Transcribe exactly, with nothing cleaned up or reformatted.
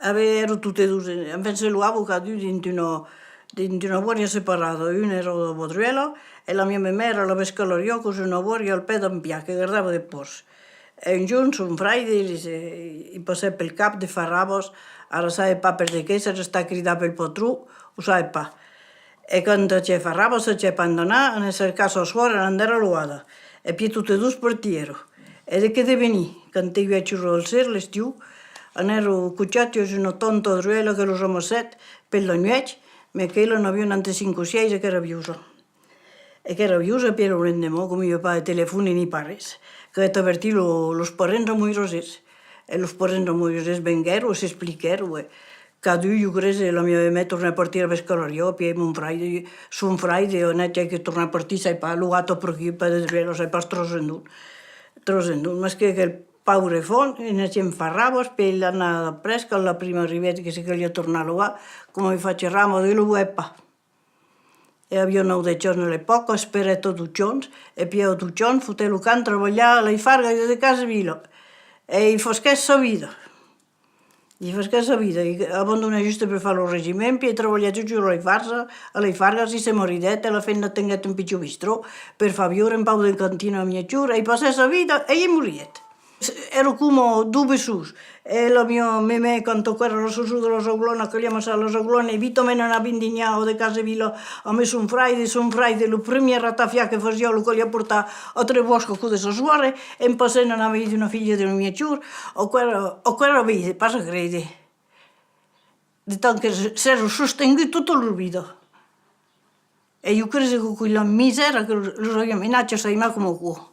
Avián, èran totes dos, enfin, se logavan cadun dins una, dins una bòria separada. Un èra a Bodruèla e la miá memè èra a la Vescalariá, qu'es una bòria al pè d'Ampià, que gardava de pòrcs. E un jorn, son fraire li, li passèt pel cap de far rabas, ara sabe pas per de qué, s'èra estat cridat pel patron, o sabe pas. E quand agèt fach rabas, agèt pas d'anar ne cercar sa sòrre, l'endèra logada. E pièi totes dos partièron. E de qué devenir? Quand i aviá jorn al ser, l'estiu, anèron cochar jos una tanta druèla que los amassèt per la nuèch, mès qu'ela n'aviá entre cinc o sièis e qu'èra viosa. E qu'èra viosa, pièi lo lendeman, coma i aviá pas de telefòn ni pas res, calèt avertir lo, los parents amoroses. E los parents amoroses venguèron e s'expliquèron, e cadun, ieu crese, la miá memè tornèt partir a Vescalariá, pièi mon fraire, son fraire, anèt que tornar partir, sai pas, logat per aquí, per de druèla, sai pas, tras endont, tras endont, mas que aquel paure enfant, anèt far rabas, pièi l'annada après, quand la prima arribèt, que se caliá tornar logar, coma i fach rabas, e lo vòlèt pas. E aviá nòu dètz ans a l'epòca, esperèt a dotze ans, e pièi a dotze ans fotèt lo camp trabalhar a Laifarga de Casevila. E i fasquèt sa vida. I fasquèt sa vida. I abandonèt juste per far lo regiment, pièi trabalhèt totjorn a Laifarga, a Laifarga, si se maridèt, e a la fin tenguèt un pichon bistrò per far viure un pauc de cantina a miègjorn, e i passèt sa vida, e i moriguèt. Èran coma dos bessons. E la miá memè, quand aquò èra la sason de las auglonas, caliá amassar las auglonas e vitament anar vendinhar a de Casevila amb son fraire, e son fraire, lo primièr ratafià que fasiá, lo caliá portar a Trebòsc a cò de sa sòrre, en passant anar veire una filha de miègjorn, aquò èra, aquò èra viure, pas a creire. De tant que se, s'èran sostenguts tota lor vida. E ieu crese que quela misèra que los, los aviá menats a s'aimar coma aquò.